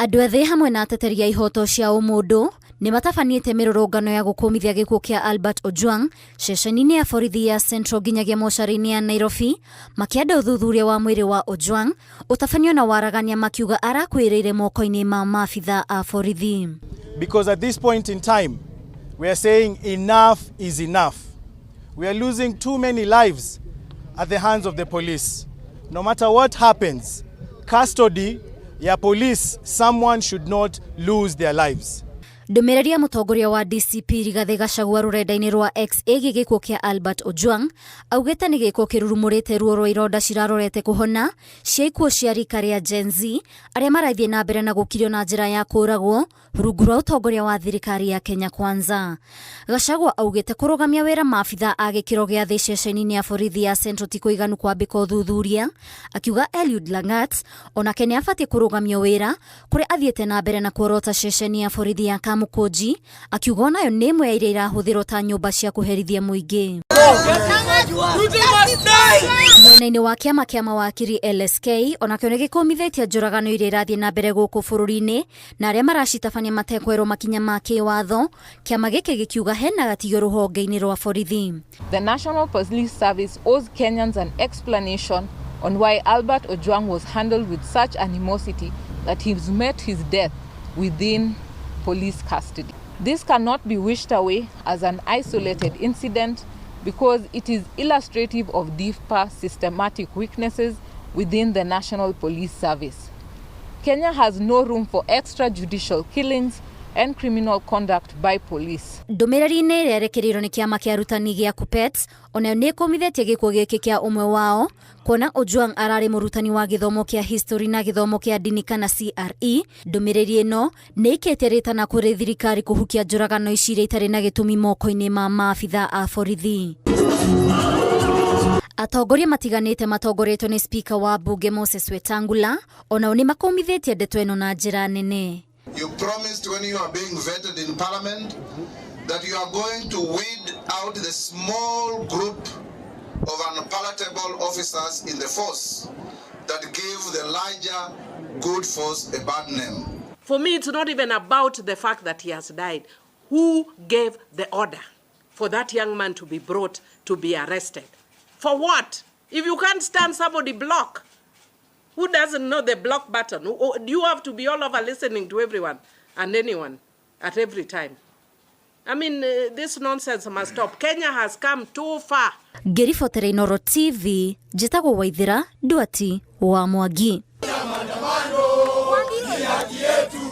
Andũ ethĩ hamwe na ateteri a ihoto cia ũmũndũ nĩ matabanĩte mĩrũrũngano ya gũkũmithia gĩkuũ kĩa Albert Ojwang ceceni-inĩ ya borithi ya Central nginyagia mocarĩ-inĩ ya Nairobi, makĩenda ũthuthuria wa mwĩrĩ wa Ojwang ũtabanio na waragania, makiuga arakuĩrĩire moko-inĩ ma maabitha a borithi. Because at this point in time, we are saying enough is enough. We are losing too many lives at the hands of the police. No matter what happens, custody ya police, someone should not lose their lives. Ndũmĩrĩri ya mũtongoria wa DCP Rigathĩ Gachagua rũrenda-inĩ rwa X ĩgiĩ gĩkuũ kĩa Albert Ojwang, augĩte nĩ gĩko kĩrurumũrĩte ruo rwa ironda cirarorete kũhona cia ikuũ cia rika rĩa Gen Z arĩa marathiĩ na mbere na gũkirio na njĩra ya kũragwo rungu rwa ũtongoria wa thirikari ya Kenya Kwanza. Gachagua augĩte kũrũgamia wĩra maabitha a gĩkĩro gĩa thĩ ceceni-inĩ ya borithi ya Central ti kũiganu kwambĩka ũthuthuria, akiuga Eliud Langat onake nĩ abatiĩ kũrũgamio wĩra kũrĩa athiĩte na mbere na kuorota ceceni ya borithi ya Kamukunji, akiuga onayo nĩ ĩmwe ya iria irahũthĩrwo ta nyũmba cia kũherithia mũingĩ. Mwena-inĩ wa kĩama kĩa mawakiri LSK onakĩo nĩ gĩkũmithĩtie njũragano iria irathiĩ na mbere gũkũ bũrũri-inĩ na arĩa maracitabania matekwerwo makinya ma kĩwatho, kĩama gĩkĩ gĩkiuga hena gatigio rũhonge-inĩ rwa borithi. The National Police Service owes Kenyans an explanation on why Albert Ojwang was handled with such animosity that he's met his death within police custody. This cannot be wished away as an isolated incident because it is illustrative of deeper systematic weaknesses within the National Police Service. Kenya has no room for extrajudicial killings and criminal conduct by police. Ndũmĩrĩri-inĩ ĩrĩa ĩrekereirio nĩ kĩama kĩa arutani gĩa KUPPET onayo nĩ ĩkũmithĩtie gĩkuũ gĩkĩ kĩa ũmwe wao, kuona Ojwang ararĩ mũrutani wa gĩthomo kĩa history na gĩthomo kĩa ndini kana CRE. Ndũmĩrĩri ĩno nĩ ĩkĩte rĩtana kũrĩ thirikari kũhukia njũragano ici iria itarĩ na gĩtũmi moko-inĩ ma maabitha a borithi. Atongoria matiganĩte matongoretio nĩ spika wa bunge Moses Wetangula onao nĩ makũmithĩtie ndeto ĩno na njĩra nene. You promised when you are being vetted in parliament that you are going to weed out the small group of unpalatable officers in the force that give the larger good force a bad name. For me, it's not even about the fact that he has died. Who gave the order for that young man to be brought to be arrested? For what? If you can't stand somebody, block. Who doesn't know the block button? Do you have to be all over listening to everyone and anyone at every time? I mean, this nonsense must stop. Kenya has come too far. Ngĩribotera Inooro TV, njĩtagwo Waithĩra Nduati wa Mwangi. Maandamano ni haki yetu.